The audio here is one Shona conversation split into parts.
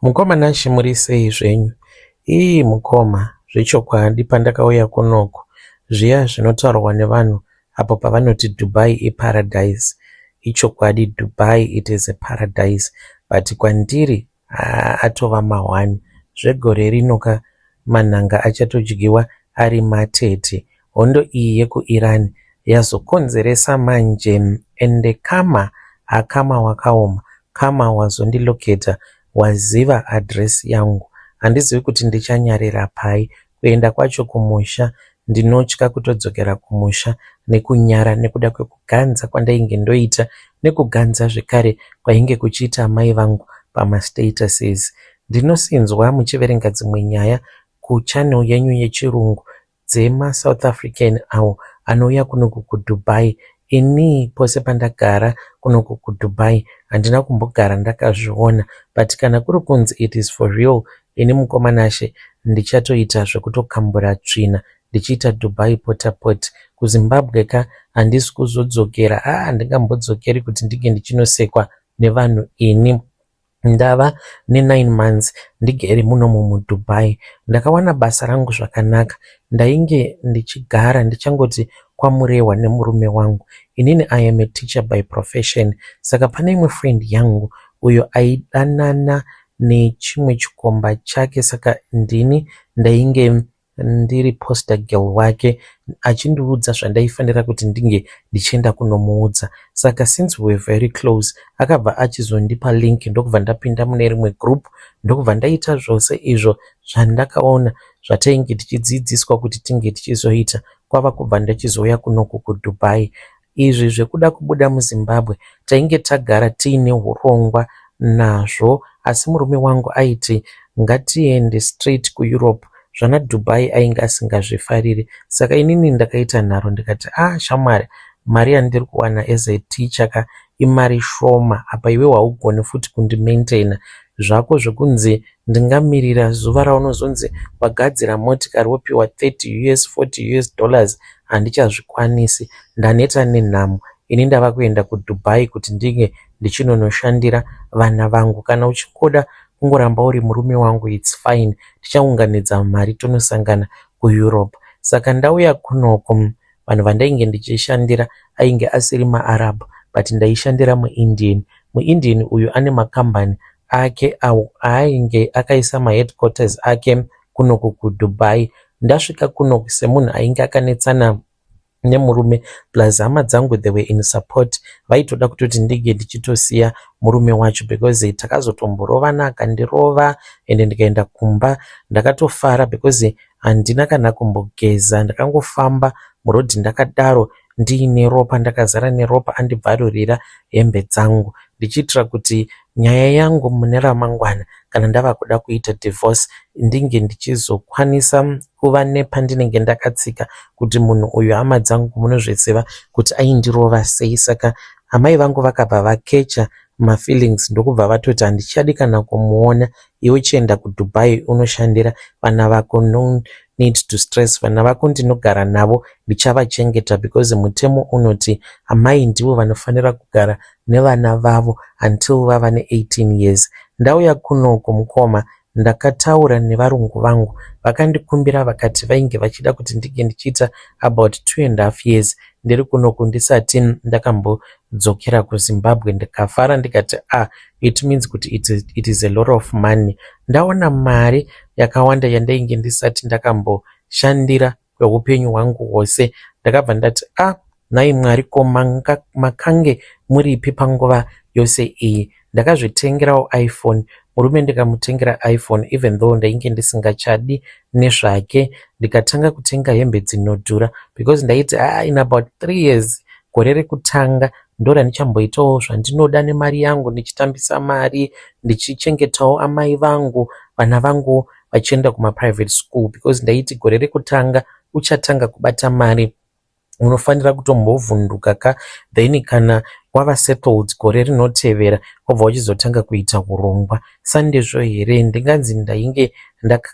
Mukoma Nashe muri sei zvenyu? Ii mukoma, zvechokwadi pandakauya kunoku zviya zvinotaurwa nevanhu apo pavanoti Dubai iparadise. Ichokwadi Dubai it is a paradise but kwandiri haa atova mahwani. Zvegore rino ka manhanga achatodyiwa ari matete. Hondo iyi yekuIran yazokonzeresa manje ende karma haa karma wakaoma. Karma wazondiloketa waziva address yangu. Handizivi kuti ndichanyarira pai. Kuenda kwacho kumusha ndinotya kutodzokera kumusha nekunyara nekuda kwekuganza kwandainge ndoita nekuganza zvekare kwainge kuchiita amai vangu pamastatuses. Ndinosinzwa muchiverenga dzimwe nyaya kuchannel yenyu yechirungu dzema South African awo anouya kunoku kuDubai. Ini pose pandagara kunoku kuDubai handina kumbogara ndakazviona but kana kuri kunzi it is for real ini mukoma Nashe ndichatoita zvekutokambura tsvina ndichiita Dubai pota pot. KuZimbabwe ka handisi kuzodzokera aa handingambodzokeri kuti ndinge ndichinosekwa nevanhu ini. Ndava nenine months ndigere munomu muDubai. Ndakawana basa rangu zvakanaka. Ndainge ndichigara ndichangoti kwaMurehwa nemurume wangu. Inini I am a teacher by profession saka pane imwe friend yangu uyo aidanana nechimwe chikomba chake saka ndini ndainge ndiri poster girl wake achindiudza zvandaifanira kuti ndinge ndichienda kunomuudza. Saka since we were very close akabva achizondipa link ndokubva ndapinda mune rimwe group ndokubva ndaita zvose izvo zvandakaona zvatainge tichidzidziswa kuti tinge tichizoita kwava kubva ndachizouya kunoku kuDubai. Izvi zvekuda kubuda muZimbabwe tainge tagara tiine hurongwa nazvo asi murume wangu aiti ngatiende straight kuEurope zvana Dubai ainge asingazvifariri saka inini ndakaita nharo ndikati ah shamwari mari yandiri kuwana as a teacher ka imari shoma apa iwe haugoni futi kundimaintaina zvako zvekunzi ndingamirira zuva raunozonzi wagadzira motikari wopiwa 30 us 40 us dollars handichazvikwanisi ndaneta nenhamo ini ndava kuenda kuDubai kuti ndinge ndichinonoshandira vana vangu kana uchingoda kungoramba uri murume wangu its fine tichaunganidza mari tonosangana kuEurope saka ndauya kunoko vanhu vandainge ndichishandira ainge asiri maArab but ndaishandira muIndian. MuIndian uyu ane makambani ake awo aainge akaisa maheadquarters ake kunoku kuDubai. Ndasvika kunoku semunhu ainge akanetsana nemurume plus hama dzangu they were in support vaitoda kutoti ndinge ndichitosiya murume wacho because takazotomborovana akandirova ende ndikaenda kumba ndakatofara because handina kana kumbogeza ndakangofamba murodhi ndakadaro ndiine ropa ndakazara neropa andibvarurira hembe dzangu ndichiitira kuti nyaya yangu mune ramangwana kana ndava kuda kuita divorce ndinge ndichizokwanisa kuva nepandinenge ndakatsika kuti munhu uyu hama dzangu munozviziva kuti aindirova sei saka amai vangu vakabva vakecha mafeelings ndokubva vatoti handichadi kana kumuona iwe chienda kuDubai unoshandira vana vako no need to stress vana vako ndinogara navo ndichavachengeta because mutemo unoti amai ndivo vanofanira kugara nevana vavo until vava ne18 years ndauya kunoku mukoma ndakataura nevarungu vangu vakandikumbira vakati vainge vachida kuti ndinge ndichiita about 2.5 years ndiri kunoku ndisati ndakambodzokera kuZimbabwe ndikafara ndikati ah it means kuti it is a lot of money ndaona mari yakawanda yandainge ndisati ndakamboshandira kweupenyu hwangu hwose ndakabva ndati ah nhai Mwari ko makange muripi panguva yose iyi ndakazvitengerawo iPhone murume ndikamutengera iPhone even though ndainge ndisingachadi nezvake ndikatanga kutenga hembe dzinodhura because ndaiti ah, in about 3 years gore rekutanga ndo randichamboitawo zvandinoda nemari yangu ndichitambisa mari ndichichengetawo amai vangu vana vangu vachienda kumaprivate school because ndaiti gore rekutanga uchatanga kubata mari unofanira kutombovhunduka ka then kana wava settled gore rinotevera wobva uchizotanga kuita urongwa sandizvo here ndinganzi ndainge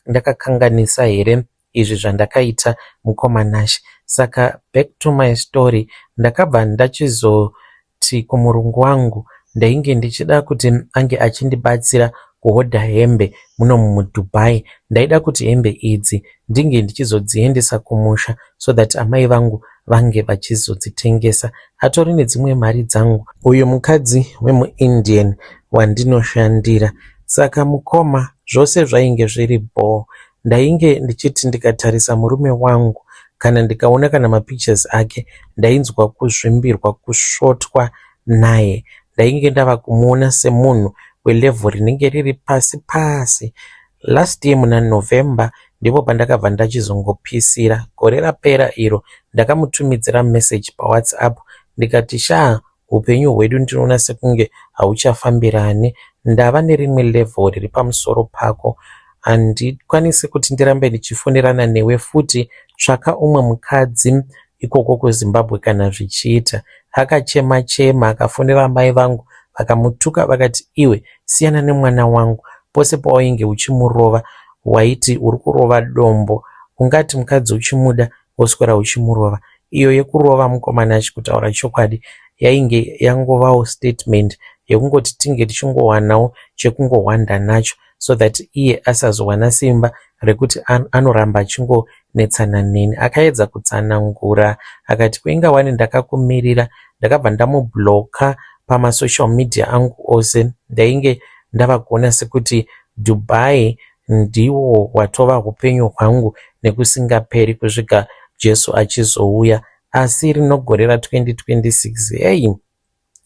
ndakakanganisa here izvi zvandakaita mukoma Nashe saka back to my story ndakabva ndachizoti kumurungu wangu ndainge ndichida kuti ange achindibatsira kuhodha hembe munomu muDubai. Ndaida kuti hembe idzi ndinge ndichizodziendesa kumusha so that amai vangu vange vachizodzitengesa. Atori nedzimwe mari dzangu uyu mukadzi wemuIndian wandinoshandira. Saka mukoma zvose zvainge zviri bhoo. Ndainge ndichiti ndikatarisa murume wangu kana ndikaona kana mapictures ake ndainzwa kuzvimbirwa kusvotwa naye. Ndainge ndava kumuona semunhu welevel rinenge riri pasi pasi. Last year muna November ndipo pandakabva ndachizongopisira. Gore rapera iro ndakamutumidzira message paWhatsApp ndikati shaa hupenyu hwedu ndinoona sekunge hauchafambirani. Ndava nerimwe level riri pamusoro pako. Handikwanisi kuti ndirambe ndichifonerana newe futi. Tsvaka umwe mukadzi ikoko kuZimbabwe kana zvichiita. Akachema chema akafonera amai vangu vakamutuka vakati iwe siyana nemwana wangu. Pose pawainge uchimurova waiti uri kurova dombo. Ungati mukadzi uchimuda woswera uchimurova. Iyo yekurova mukomana achikutaura chokwadi yainge yangovawo statement yekungoti tinge tichingowanawo chekungohwanda nacho so that iye asazowana simba rekuti anoramba achingonetsana neni. Akaedza kutsanangura akati kuinga wani ndakakumirira ndakabva ndamubloka pamasocial media angu ose. Ndainge ndava kuona sekuti Dubai ndiwo hwatova hupenyu hwangu nekusingaperi kusvika Jesu achizouya. Asi rino gore ra2026 hei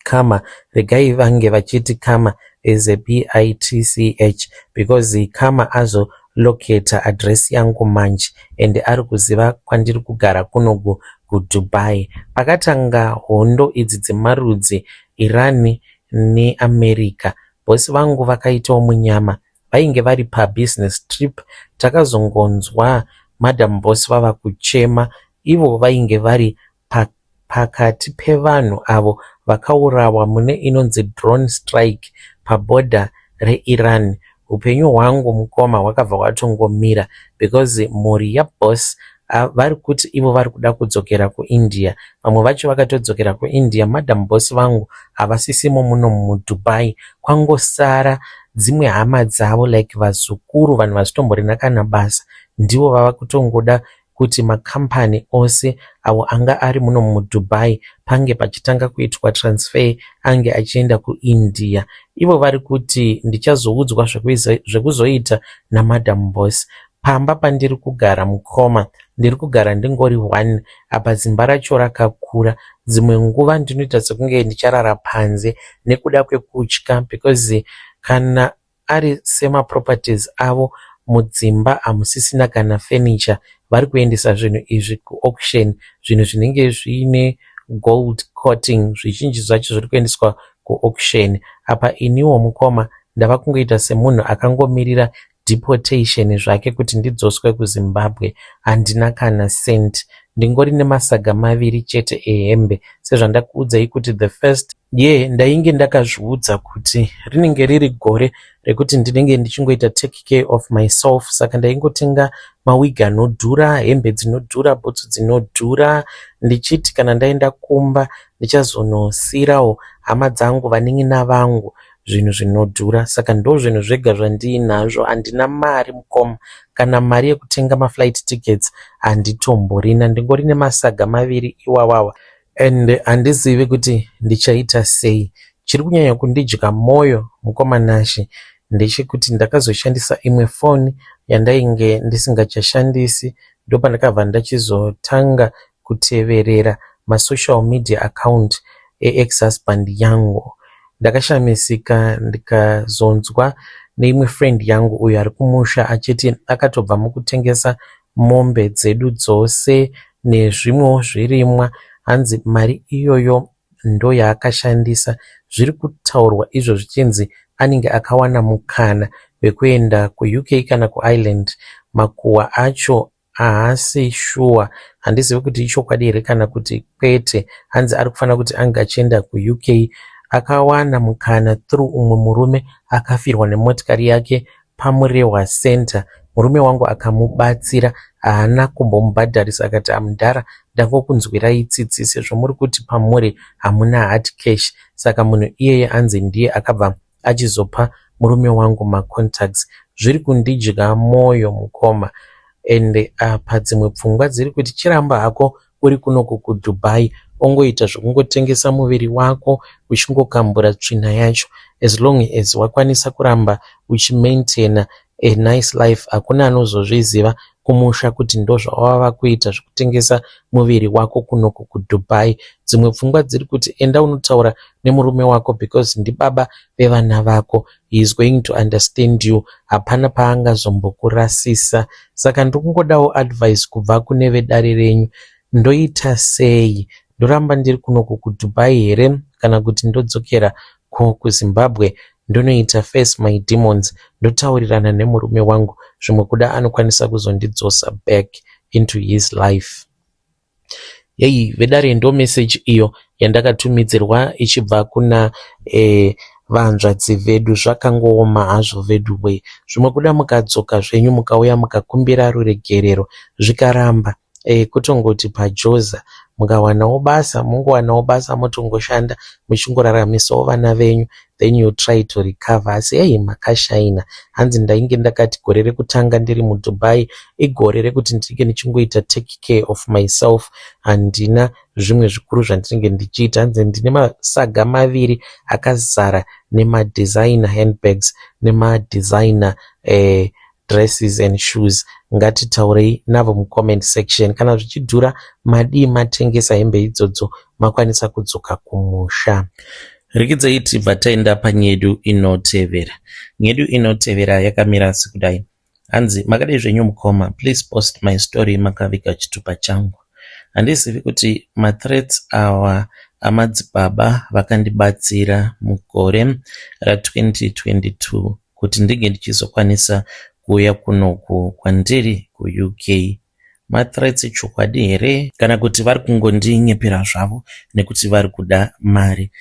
karma regai vange vachiti karma is a bitch because karma azolocata address yangu manje ende ari kuziva kwandiri kugara kunoku kuDubai. Pakatanga hondo idzi dzemarudzi Iran neAmerica bosi vangu vakaitawo munyama vainge vari pabusiness trip. Takazongonzwa Madam Boss vava kuchema ivo vainge vari pakati pevanhu avo vakaurawa mune inonzi drone strike pabhodha reIran. Hupenyu hwangu mukoma hwakabva hwatongomira because mhuri yaboss vari kuti ivo vari kuda kudzokera kuIndia. Vamwe vacho vakatodzokera kuIndia. Madam Boss vangu havasisimo muno muDubai. Kwangosara dzimwe hama dzavo like vazukuru vanhu vasitomborina kana basa ndivo vava kutongoda kuti makambani ose avo anga ari muno muDubai pange pachitanga kuitwa transfer ange achienda kuIndia. Ivo vari kuti ndichazoudzwa zvekuzoita naMadam Boss. Pamba pandiri kugara mukoma ndiri kugara ndingori one apa zimba racho rakakura. Dzimwe nguva ndinoita sekunge ndicharara panze nekuda kwekutya because kana ari semaproperties avo mudzimba hamusisina kana furniture. Vari kuendesa zvinhu izvi kuauction zvinhu zvinenge zviine gold coating zvizhinji zvacho zviri kuendeswa kuauction. Apa iniwo mukoma ndava kungoita semunhu akangomirira deportation zvake kuti ndidzoswe kuZimbabwe. Handina kana cent. Ndingori nemasaga maviri chete ehembe sezvandakuudzai kuti the first year ndainge ndakazviudza kuti rinenge riri gore rekuti ndinenge ndichingoita take care of myself saka ndaingotenga mawigi anodhura, hembe dzinodhura, bhutsu dzinodhura ndichiti kana ndaenda kumba ndichazonosiyirawo hama dzangu vanin'ina vangu zvinhu zvinodhura. Saka ndozvinhu zvega zvandiinazvo handina mari mukoma kana mari yekutenga maflight tickets handitomborina ndingori nemasaga maviri iwawawa and handizivi kuti ndichaita sei. Chiri kunyanya kundidya mwoyo mukoma Nashe ndechekuti ndakazoshandisa imwe foni yandainge ndisingachashandisi ndopandakabva ndachizotanga kuteverera masocial media account eex husband yangu. Ndakashamisika ndikazonzwa neimwe friend yangu uyo ari kumusha achiti akatobva mukutengesa mombe dzedu dzose nezvimwewo zvirimwa hanzi mari iyoyo ndoyaakashandisa. Zviri kutaurwa izvo zvichinzi anenge akawana mukana wekuenda kuUK kana kuIreland. Makuhwa acho haasi shuwa handizivi kuti ichokwadi here kana kuti kwete. Hanzi ari kufanira kuti ange achienda kuUK. Akawana mukana through umwe murume akafirwa nemotikari yake paMurehwa Centre. Murume wangu akamubatsira haana kumbomubhadharisa akati amudhara ndangokunzwirai tsitsi sezvo muri kuti pamuri hamuna hard cash. Saka munhu iyeye anzi ndiye akabva achizopa murume wangu macontacts. Zviri kundidya moyo mukoma ende apa dzimwe pfungwa dziri kuti chiramba hako uri kunoku kuDubai ongoita zvekungotengesa muviri wako uchingokambura tsvina yacho as long as wakwanisa kuramba uchimaintaina a nice life hakuna anozozviziva kumusha kuti ndozvawava kuita zvekutengesa muviri wako kunoku kuDubai. Dzimwe pfungwa dziri kuti enda unotaura nemurume wako because ndibaba vevana vako he is going to understand you hapana paangazombokurasisa. Saka ndirikungodawo advice kubva kune vedare renyu ndoita sei? Ndoramba ndiri kunoku kuDubai here kana kuti ndodzokera kuZimbabwe ndonoita face my demons ndotaurirana nemurume wangu zvimwe kuda anokwanisa kuzondidzosa back into his life. Yei vedare ndo message iyo yandakatumidzirwa ichibva kuna vanzvadzi vedu. Zvakangooma hazvo vedu wee. Zvimwe kuda mukadzoka zvenyu mukauya mukakumbira ruregerero zvikaramba kutongoti pajoza mukawanawo basa mungowanawo basa motongoshanda muchingoraramisawo vana venyu then you try to recover. Asi hei makashaina. Hanzi ndainge ndakati gore rekutanga ndiri muDubai igore rekuti ndinge ndichingoita take care of myself. Handina zvimwe zvikuru zvandinenge ndichiita. Hanzi ndine masaga maviri akazara nemadesigner handbags nemadesigner dresses and shoes. Ngatitaurei navo mucomment section. Kana zvichidhura madii matengesa hembe idzodzo makwanisa kudzoka kumusha. Rekidzai tibva taenda panyedu inotevera. Nyedu inotevera yakamira sekudai. Hanzi makadii zvenyu mukoma, please post my story makaviga chitupa changu. Handizivi kuti mathreats awa amadzibaba vakandibatsira mugore ra2022 kuti ndinge ndichizokwanisa kuuya kunoku kwandiri kuUK. Mathreats chokwadi here kana kuti vari kungondinyepera zvavo nekuti vari kuda mari?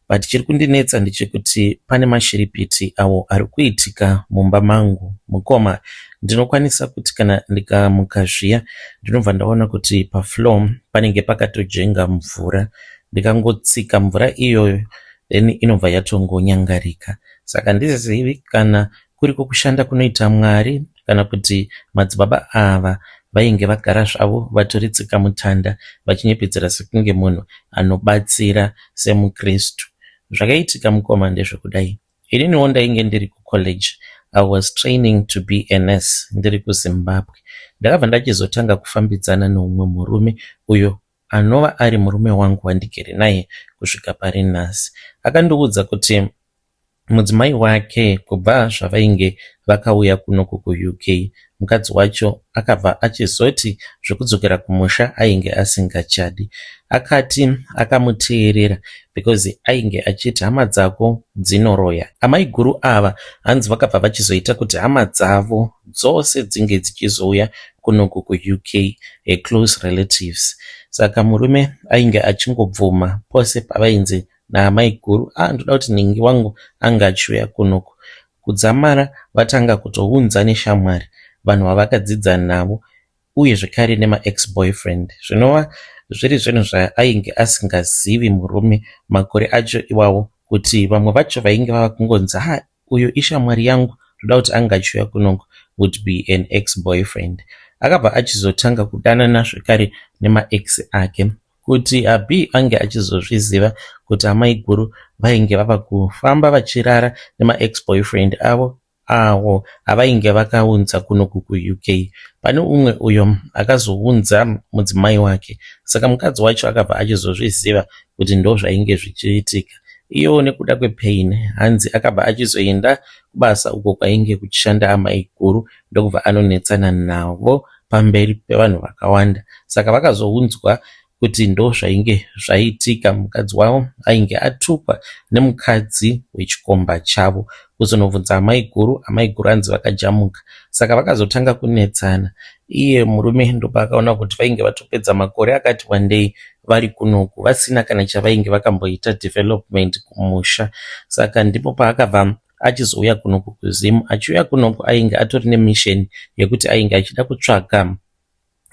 But chiri kundinetsa ndechekuti pane mashiripiti awo ari kuitika mumba mangu. Mukoma, ndinokwanisa kuti kana ndikamuka zviya ndinobva ndaona kuti pafloor panenge pakatojenga mvura. Ndikangotsika mvura iyoyo then inobva yatongonyangarika. Saka handizivi kana kuriko kushanda kunoita Mwari kana kuti madzibaba ava vainge vagara zvavo vatori tsikamutanda vachinyepedzera sekunge munhu anobatsira semuKristu. Zvakaitika mukoma ndezvekudai. Ininiwo ndainge ndiri kucollege. I was training to be a nurse ndiri kuZimbabwe. Ndakabva ndachizotanga kufambidzana neumwe murume uyo anova ari murume wangu wandigere naye kusvika pari nhasi. Akandiudza kuti mudzimai wake kubva zvavainge vakauya kunoku kuUK mukadzi wacho akabva achizoti zvekudzokera kumusha ainge asingachadi. Akati akamuteerera because ainge achiti hama dzako dzinoroya. Amaiguru ava hanzi vakabva vachizoita kuti hama dzavo dzose dzinge dzichizouya kunoku kuUK, close relatives. Saka murume ainge achingobvuma pose pavainzi naamaiguru ndoda kuti nhingi wangu ange achiuya kunoku. Kudzamara vatanga kutounza neshamwari vanhu vavakadzidza navo uye zvekare nemaex boyfriend zvinova zviri zvinhu zvaainge asingazivi murume makore acho iwawo kuti vamwe vacho vainge vava kungonzi ha uyo ishamwari yangu ndoda kuti ange achiuya kunoku would be an ex boyfriend. Akabva achizotanga kudanana zvekare nemaex ake kuti hubby ange achizozviziva kuti amaiguru vainge vava kufamba vachirara nemaex boyfriend avo awo avainge vakaunza kunoku kuUK. Pane umwe uyo akazounza mudzimai wake saka mukadzi wacho akabva achizozviziva kuti ndozvainge zvichiitika. Iyewo nekuda kwepain hanzi akabva achizoenda kubasa uko kwainge kuchishanda amaiguru ndokubva anonetsana navo pamberi pevanhu vakawanda. Saka vakazounzwa kuti ndozvainge zvaitika mukadzi wavo ainge atukwa nemukadzi wechikomba chavo. Kuzonobvunza amaiguru, amaiguru hanzi vakajamuka. Saka vakazotanga kunetsana. Iye murume ndopaakaona kuti vainge vatopedza makore akati wandei vari kunoku vasina kana chavainge vakamboita development kumusha. Saka ndipo paakabva achizouya kunoku kuZim. Achiuya kunoku ainge atori nemission yekuti ainge achida kutsvaga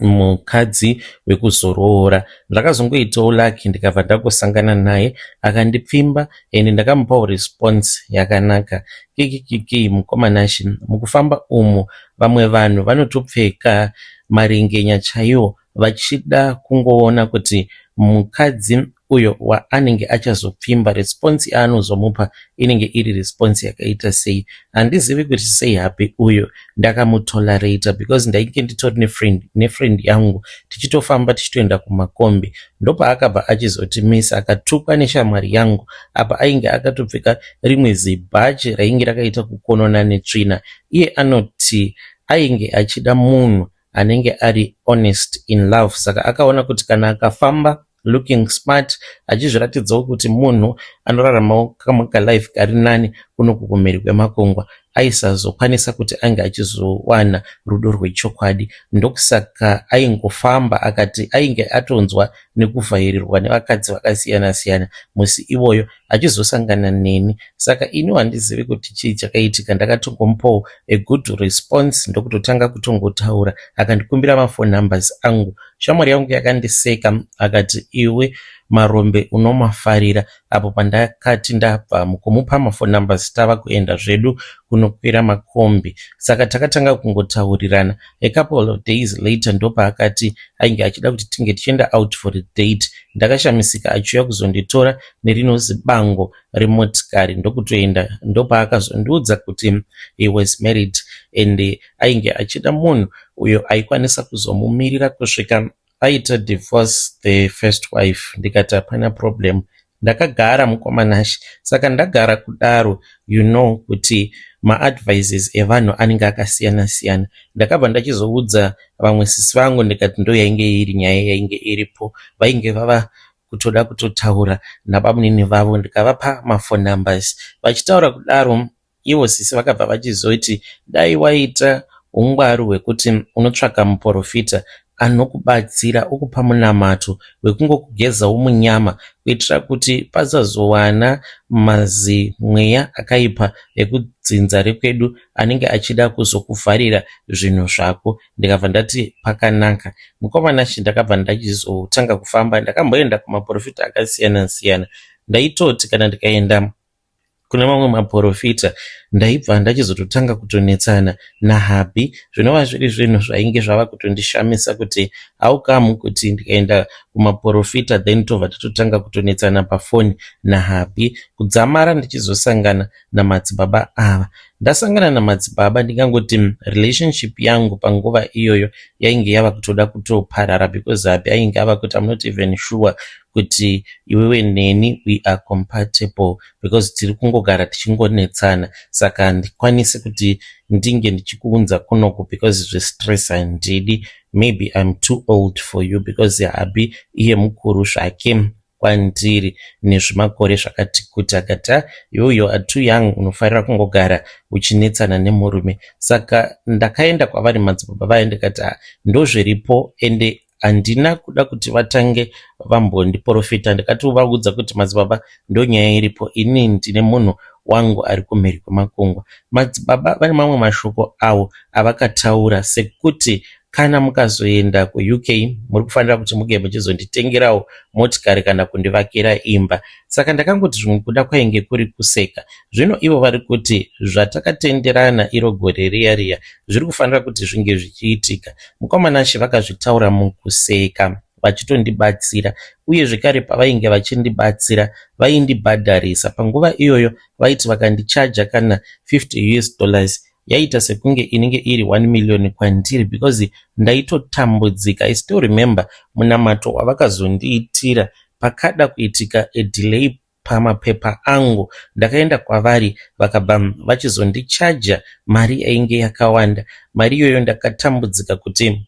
Mukadzi wekuzoroora. Ndakazongoitawo lucky ndikabva ndangosangana naye akandipfimba and ndakamupawo response yakanaka. Kikikiki mukoma Nashe mukufamba umu vamwe vanhu vanotopfeka marengenya chaiwo vachida kungoona kuti mukadzi uyo waanenge achazopfimba response yaanozomupa inenge iri response yakaita sei. Handizivi kuti sei hubby uyo ndakamutolerata because ndainge nditori nefriend, nefriend yangu tichitofamba tichitoenda kumakombi. Ndopaakabva achizotimisa akatukwa neshamwari yangu apa ainge akatopfeka rimwe zibhachi rainge rakaita kukonona netsvina. Iye anoti ainge achida munhu anenge ari honest in love saka akaona kuti kana akafamba looking smart achizviratidzawo kuti munhu anoraramawo kamwe kalife kari nani kunoku kumhiri kwemakungwa aisazokwanisa kuti ange achizowana rudo rwechokwadi. Ndokusaka aingofamba akati ainge atonzwa nekuvhairirwa nevakadzi vakasiyana siyana musi iwoyo achizosangana neni. Saka ini handizivi kuti chii chakaitika ndakatongomupawo a good response ndokutotanga kutongotaura akandikumbira maphone numbers angu. Shamwari yangu yakandiseka akati iwe marombe unomafarira apo pandakati ndabva mukumupa maphone numbers tava kuenda zvedu kunokwira makombi. Saka takatanga kungotaurirana. A couple of days later ndopaakati ainge achida kuti tinge tichienda out for a date. Ndakashamisika achiuya kuzonditora nerino zibango remotikari ndokutoenda. Ndopaakazondiudza kuti he was married and ainge achida munhu uyo aikwanisa kuzomumirira kusvika aita divorce the first wife. Ndikati hapana problem. Ndakagara mukoma Nashe. Saka ndagara kudaro you know kuti maadvices evanhu anenge akasiyana siyana. Ndakabva ndachizoudza vamwe sisi vangu ndikati ndo yainge iri nyaya yainge iripo. Vainge vava kutoda kutotaura nabamunini vavo ndikavapa maphone numbers. Vachitaura kudaro ivo sisi vakabva vachizoti dai waita ungwaru hwekuti unotsvaka muprofita anokubatsira okupa munamato wekungokugezawo munyama kuitira kuti pasazowana mazimweya akaipa ekudzinza rekwedu anenge achida kuzokuvharira zvinhu zvako. Ndikabva ndati pakanaka. Mukoma Nashe ndakabva ndachizotanga kufamba ndakamboenda kumaprofita akasiyana siyana. Ndaitoti kana ndikaenda kune mamwe maprofita ndaibva ndachizototanga kutonetsana nahubby zvinova zviri zvinhu zvainge zvava kutondishamisa kuti how come kuti ndikaenda kumaprofita then tobva tatotanga kutonetsana pafoni nahubby kudzamara ndichizosangana namadzibaba ava. Ndasangana namadzibaba ndingangoti relationship yangu panguva iyoyo yainge yava kutoda kutoparara because hubby ainge ava kuti I'm not even sure kuti iwewe neni we are compatible because tiri kungogara tichingonetsana saka handikwanisi kuti ndinge ndichikuunza kunoku because zvestress handidi. Maybe I'm too old for you because hubby iye mukuru zvake kwandiri nezvimakore zvakati kuti. Akati iwe you are too young unofanira kungogara uchinetsana nemurume. Saka ndakaenda kwavari madzibaba vaya ndikati ndozviripo ende handina kuda kuti vatange vambondiprofita. Ndakatovaudza kuti madzibaba ndonyaya iripo inini ndine munhu wangu ari kumhiri kwemakungwa. Madzibaba vane mamwe mashoko avo avakataura sekuti kana mukazoenda kuUK muri kufanira kuti muge muchizonditengerawo motikari kana kundivakira imba. Saka ndakangoti zvimwe kuda kwainge kuri kuseka. Zvino ivo vari kuti zvatakatenderana iro gore riya riya zviri kufanira kuti zvinge zvichiitika. Mukoma Nashe vakazvitaura mukuseka vachitondibatsira uye zvekare pavainge vachindibatsira vaindibhadharisa. Panguva iyoyo vaiti vakandichaja kana 50 US dollars yaita sekunge inenge iri 1 million kwandiri because ndaitotambudzika. I still remember munamato wavakazondiitira pakada kuitika a delay pamapepa angu. Ndakaenda kwavari vakabva vachizondichaja mari yainge yakawanda. Mari iyoyo ndakatambudzika kuti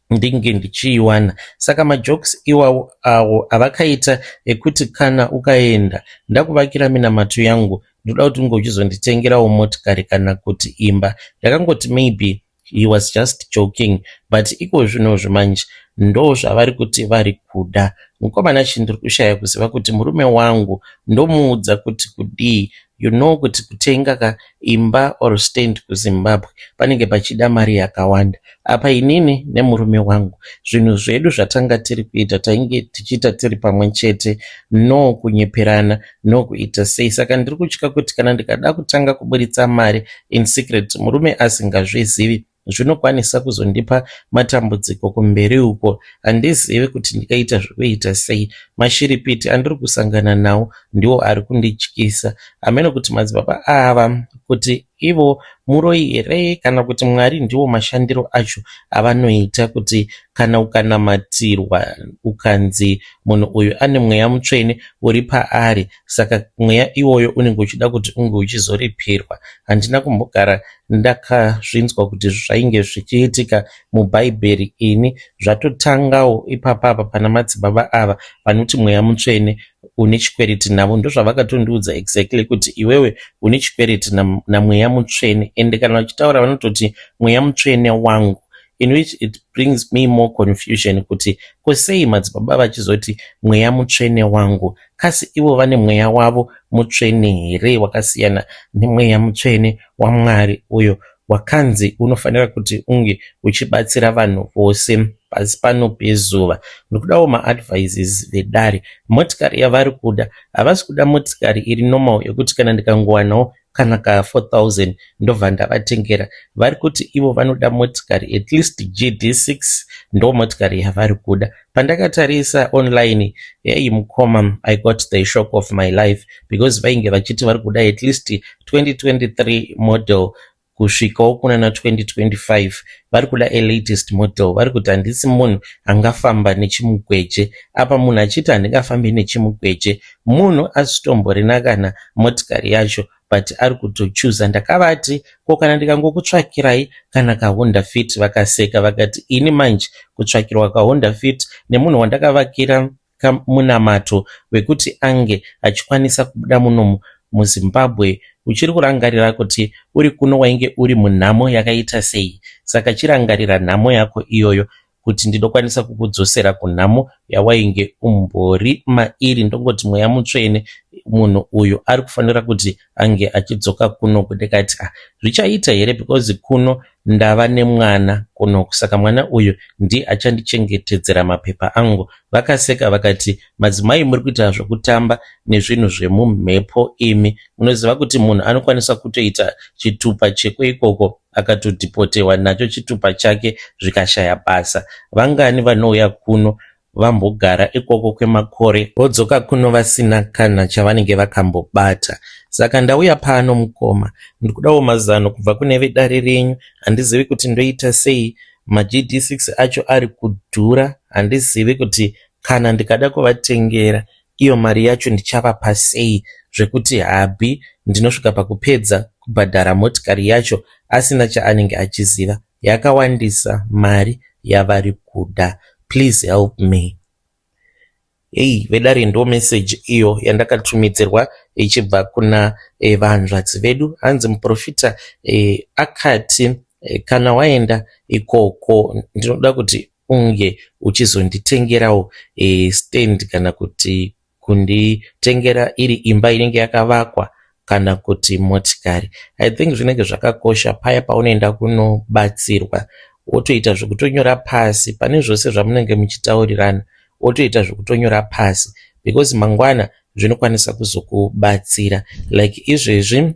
ndinge ndichiiwana. Saka majokes iwawo awo avakaita ekuti kana ukaenda ndakuvakira minamato yangu ndoda kuti unge uchizonditengerawo motikari kana kuti imba. Ndakangoti maybe he was just joking but iko zvinozvi manje ndo zvavari kuti vari kuda. Mukoma Nashe ndiri kushaya kuziva kuti murume wangu ndomuudza kuti kudii. You know kuti kutenga ka imba or stand kuZimbabwe panenge pachida mari yakawanda. Apa inini nemurume wangu zvinhu zvedu zvatanga tiri kuita tainge tichiita tiri pamwe chete, no kunyeperana, no kuita sei. Saka ndiri kutya kuti kana ndikada kutanga kuburitsa mari in secret murume asingazvizivi zvinokwanisa kuzondipa matambudziko kumberi uko. Handizivi kuti ndingaita zvekuita sei. Mashiripiti andiri kusangana nawo ndiwo ari kundityisa. Hameno kuti madzibaba ava kuti ivo muroyi here kana kuti Mwari ndiwo mashandiro acho avanoita kuti kana ukanamatirwa ukanzi munhu uyu ane mweya mutsvene uri paari saka mweya iwoyo unenge uchida kuti unge uchizoripirwa. Handina kumbogara ndakazvinzwa kuti zvainge zvichiitika mubhaibheri ini zvatotangawo ipapapa pana madzibaba ava vanoti mweya mutsvene une chikwereti navo. Ndozvavakatondiudza exactly kuti iwewe une chikwereti namweya mutsvene, ende kana vachitaura vanototi mweya mutsvene wangu, in which it brings me more confusion kuti kosei madzibaba vachizoti mweya mutsvene wangu, kasi ivo vane mweya wavo mutsvene here wakasiyana nemweya mutsvene waMwari uyo wakanzi unofanira kuti unge uchibatsira vanhu vose pasi pano pezuva. Ndikudawo maadvices vedare. Motikari yavari kuda, havasi kuda motikari iri normal yekuti kana ndikangowanawo kana ka 4000 ndobva ndavatengera. Vari kuti ivo vanoda motikari at least GD6, ndo motikari yavari kuda. Pandakatarisa online, hey mukoma, I got the shock of my life because vainge vachiti vari kuda at least 2023 model kusvikawo kunana 2025. Vari kuda a latest model. Vari kuti handisi munhu angafamba nechimugweje. Apa munhu achiti handingafambi nechimugweje, munhu asitomborina kana motikari yacho, but ari kutochuza. Ndakavati ko kana ndikangokutsvakirai kana kaHonda Fit? Vakaseka vakati ini manje kutsvakirwa kaHonda Fit nemunhu wandakavakira kamunamato wekuti ange achikwanisa kubuda munomu muZimbabwe? Uchiri kurangarira kuti uri kuno wainge uri munhamo yakaita sei? Saka chirangarira nhamo yako iyoyo kuti ndinokwanisa kukudzosera kunhamo yawainge umbori mairi. Ndongoti mweya mutsvene, munhu uyu ari kufanira kuti ange achidzoka kuno. Ndikati ah, zvichaita here? Because kuno ndava nemwana kunoku, saka mwana uyu ndiye achandichengetedzera mapepa angu. Vakaseka vakati madzimai muri kuita zvokutamba nezvinhu zvemumhepo imi. Munoziva kuti munhu anokwanisa kutoita chitupa chekweikoko akatodhipotewa nacho chitupa chake zvikashaya basa. Vangani vanouya kuno vambogara ikoko kwemakore vodzoka kuno vasina kana chavanenge vakambobata? Saka ndauya pano mukoma, ndikudawo mazano kubva kune vedare renyu. Handizivi kuti ndoita sei. MaGD6 acho ari kudhura. Handizivi kuti kana ndikada kuvatengera iyo mari yacho ndichavapa sei, zvekuti hubby ndinosvika pakupedza kubhadhara motikari yacho asina chaanenge achiziva. Yakawandisa mari yavari kuda. Please help me. Hei vedare, ndo meseji iyo yandakatumidzirwa ichibva kuna vanzvadzi vedu. Hanzi muprofita akati kana waenda ikoko ndinoda kuti unge uchizonditengerawo stand kana kuti kunditengera iri imba inenge yakavakwa kana kuti motikari. I think zvinenge zvakakosha paya paunoenda kunobatsirwa wotoita zvekutonyora pasi pane zvose zvamunenge muchitaurirana, wotoita zvekutonyora pasi because mangwana zvinokwanisa kuzokubatsira. Like izvezvi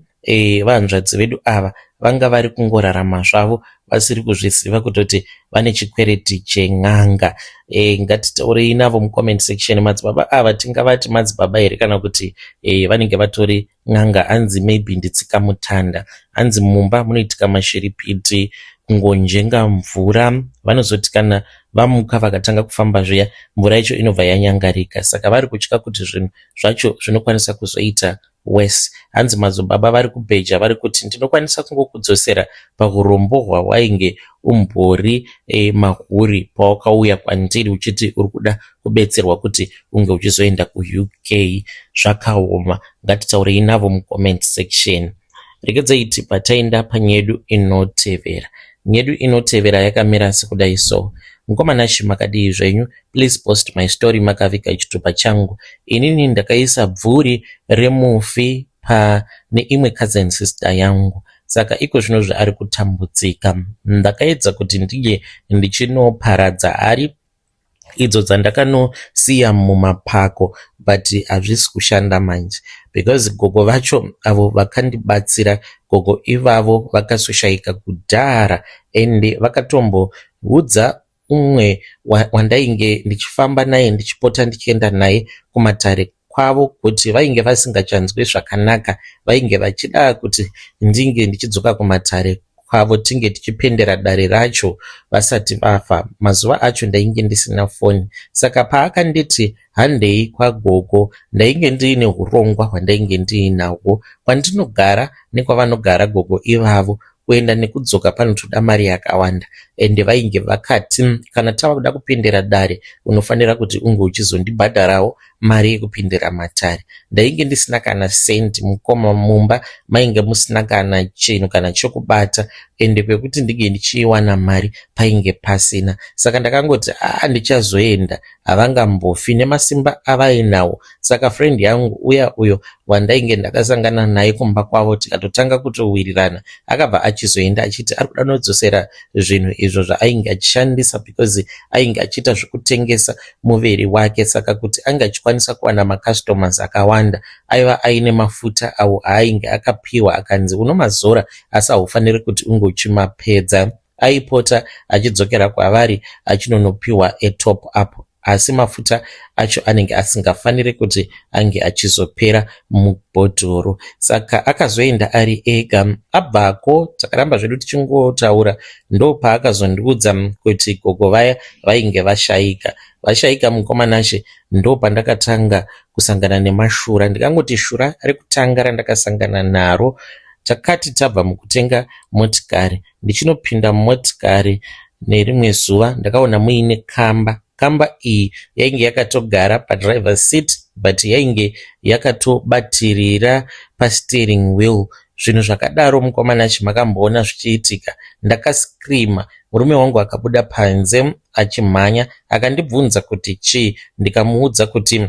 vanzvadzi vedu ava vanga vari kungorarama zvavo vasiri kuzviziva kutoti vane chikwereti chen'anga. Ngatitaurei navo mucomment section. Madzibaba ava tingavati madzibaba here kana kuti vanenge vatori n'anga? Hanzi maybe nditsika mutanda. Hanzi mumba munoitika mashiripiti, kungonjenga mvura. Vanozoti kana vamuka vakatanga kufamba zviya, mvura yacho inobva yanyangarika. Saka vari kutya kuti zvinhu zvacho zvinokwanisa kuzoita worse. Hanzi madzibaba vari kubheja, vari kuti ndinokwanisa kungokudzosera paurombo hwawainge umbori mahuri pawakauya kwandiri uchiti uri kuda kubetserwa kuti unge uchizoenda kuUK. Zvakaoma. Ngatitaurei navo mucomment section. Regedzai tibva taenda panyedu inotevera. Nyedu inotevera yakamira sekudai so. Mukoma Nashi, makadii zvenyu? Please post my story makaviga chitupa changu. Inini ndakaisa bvuri remufi. Pane imwe cousin sister yangu saka iko zvino zvaari kutambudzika. Ndakaedza kuti ndinge ndichinoparadza hari idzo dzandakanosiya mumapako but hazvisi kushanda manje because gogo vacho avo vakandibatsira gogo ivavo vakazoshaika kudhara ende vakatomboudza umwe wandainge ndichifamba naye ndichipota ndichienda naye kumatare kwavo kuti vainge vasingachanzwi zvakanaka vainge vachida kuti ndinge ndichidzoka kumatare kwavo tinge tichipendera dare racho vasati vafa. Mazuva acho ndainge ndisina foni saka paakanditi handei kwagogo ndainge ndiine hurongwa hwandainge ndiinahwo kwandinogara nekwavanogara gogo ivavo kuenda nekudzoka panotoda mari yakawanda ende vainge vakati kana tava kuda kupindira dare unofanira kuti unge uchizondibhadharawo mari yekupindira matare. Ndainge ndisina kana cent mukoma mumba mainge musina kana chinhu kana chekubata ende pekuti ndinge ndichiiwana mari painge pasina. Saka ndakangoti aa ndichazoenda havangambofi nemasimba avainawo. Saka friend yangu uya uyo wandainge ndakasangana naye kumba kwavo tikatotanga kutowirirana akabva achizoenda achiti ari kuda nodzosera zvinhu izvo zvaainge achishandisa because ainge achiita zvekutengesa muviri wake saka kuti ange achikwanisa kuwana macustomers akawanda aiva aine mafuta awo aainge akapiwa akanzi unomazora asi haufaniri kuti unge uchimapedza. Aipota achidzokera kwavari achinonopiwa a top up asi mafuta acho anenge asingafaniri kuti ange achizopera mubhodhoro. Saka akazoenda ari ega. Abvako takaramba zvedu tichingotaura ndopaakazondiudza kuti gogo vaya vainge vashaika. Vashaika mukoma Nashe ndopandakatanga kusangana nemashura. Ndikangoti shura rekutanga randakasangana naro takati tabva mukutenga motikari. Ndichinopinda mumotikari nerimwe zuva ndakaona muine kamba. Kamba iyi yainge yakatogara padriver seat but yainge yakatobatirira pasteering wheel. Zvinhu zvakadaro mukoma Nashe makamboona zvichiitika. Ndakascreama murume wangu akabuda panze achimhanya akandibvunza kuti chii ndikamuudza kuti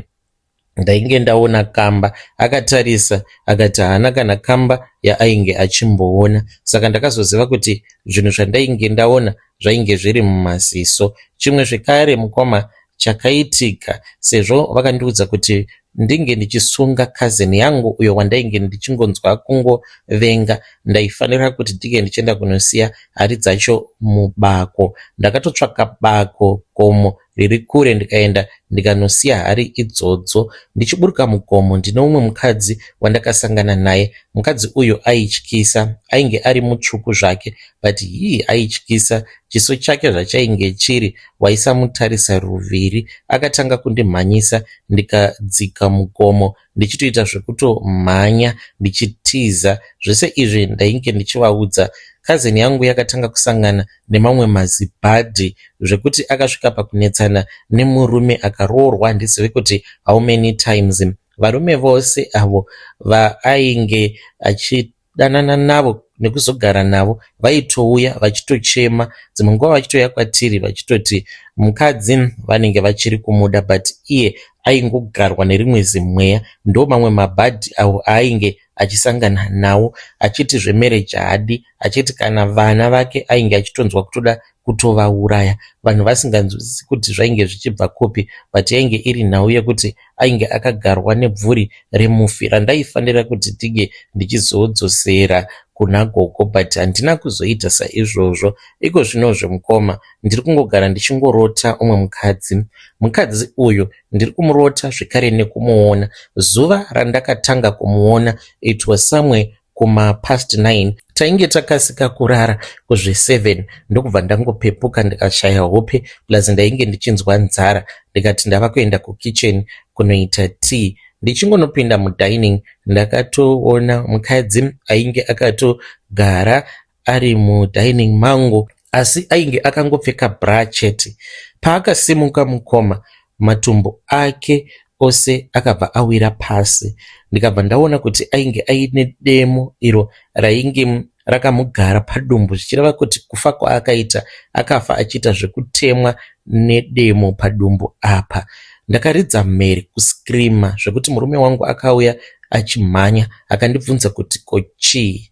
ndainge ndaona kamba. Akatarisa akati haana kana kamba yaainge achimboona. Saka ndakazoziva kuti zvinhu zvandainge ndaona zvainge zviri mumaziso. Chimwe zvekare mukoma chakaitika sezvo vakandiudza kuti ndinge ndichisunga cousin yangu uyo wandainge ndichingonzwa kungovenga ndaifanira kuti ndinge ndichienda kunosiya hari dzacho mubako. Ndakatotsvaka bako gomo riri kure ndikaenda ndikanosiya hari idzodzo. Ndichiburuka mugomo ndine umwe mukadzi wandakasangana naye. Mukadzi uyu aityisa, ainge ari mutsvuku zvake but hii aityisa. Chiso chake zvachainge chiri waisamutarisa ruviri. Akatanga kundimhanyisa ndikadzika mugomo ndichitoita zvekutomhanya ndichitiza. Zvese izvi ndainge ndichivaudza. Cousin yangu yakatanga kusangana nemamwe mazibhadhi zvekuti akasvika pakunetsana nemurume akaroorwa handizive kuti how many times. Varume vose avo vaainge achidanana navo nekuzogara navo vaitouya vachitochema dzimwe nguva vachitouya kwatiri vachitoti mukadzi vanenge vachiri kumuda but iye aingogarwa nerimwe zimweya. Ndo mamwe mabhadhi avo aainge achisangana nawo achiti zvemarriage haadi achiti kana vana vake ainge achitonzwa kutoda kutovauraya. Vanhu vasinganzwisisi kuti zvainge zvichibva kupi but yainge iri nhau yekuti ainge akagarwa nebvuri remufi randaifanira kuti ndinge ndichizodzosera kuna gogo but handina kuzoita saizvozvo. Iko zvinozve mukoma ndiri kungogara ndichingorota umwe mukadzi. Mukadzi uyu ndiri kumurota zvekare nekumuona. Zuva randakatanga kumuona it was somewhere kuma past 9 tainge takasika kurara kuzve 7 ndokubva ndangopepuka ndikashaya hope plus ndainge ndichinzwa nzara ndikati ndava kuenda kukitchen kunoita tea. Ndichingonopinda mudining ndakatoona mukadzi ainge akatogara ari mudining mangu asi ainge akangopfeka bra chete. Paakasimuka mukoma matumbu ake ose akabva awira pasi ndikabva ndaona kuti ainge aine demo iro rainge rakamugara padumbu zvichireva kuti kufa kwaakaita akafa achiita zvekutemwa nedemo padumbu apa. Ndakaridza mhere kuscreama zvekuti murume wangu akauya achimhanya akandibvunza kuti ko chii.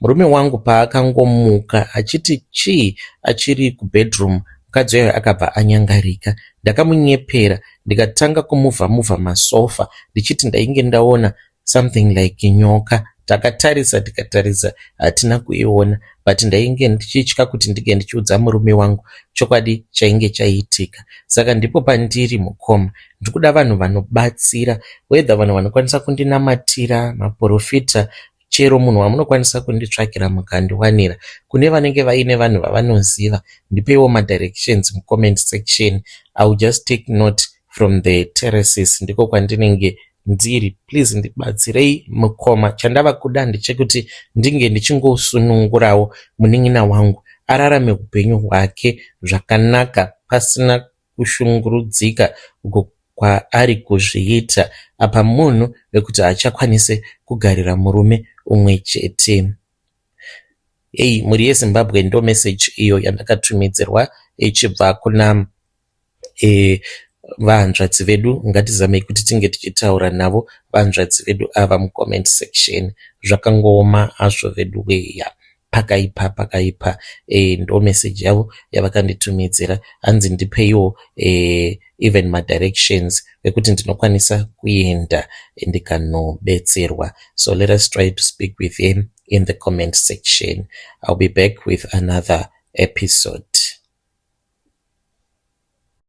Murume wangu paakangomuka achiti chii achiri kubedroom mukadzi uyayo akabva anyangarika. Ndakamunyepera ndikatanga kumuvha muvha masofa ndichiti ndainge ndaona something like nyoka. Takatarisa tikatarisa hatina kuiona but ndainge ndichitya kuti ndinge ndichiudza murume wangu chokwadi chainge chaitika. Saka ndipo pandiri mukoma. Ndikuda vanhu vanobatsira whether vanhu vanokwanisa kundinamatira, maporofita chero munhu wamunokwanisa kunditsvakira mukandiwanira. Kune vanenge vaine vanhu vavanoziva ndipeiwo madirections mucomment section. I will just take note from the terraces ndiko kwandinenge ndiri. Please ndibatsirei mukoma. Chandava kuda ndechekuti ndinge ndichingosunungurawo munin'ina wangu ararame upenyu hwake zvakanaka pasina kushungurudzika uko kwaari kuzviita apa munhu wekuti haachakwanise kugarira murume umwe chete. Ei mhuri yeZimbabwe ndo message iyo yandakatumidzirwa ichibva kuna vahanzvadzi vedu. Ngatizamei kuti tinge tichitaura navo vahanzvadzi vedu ava mucomment section. Zvakangooma hazvo vedu weya. Pakaipa pakaipa. Ndo message yavo yavakanditumidzira hanzi ndipeiwo even madirections ekuti ndinokwanisa kuenda ndikanobetserwa. So let us try to speak with him in the comment section. I'll be back with another episode.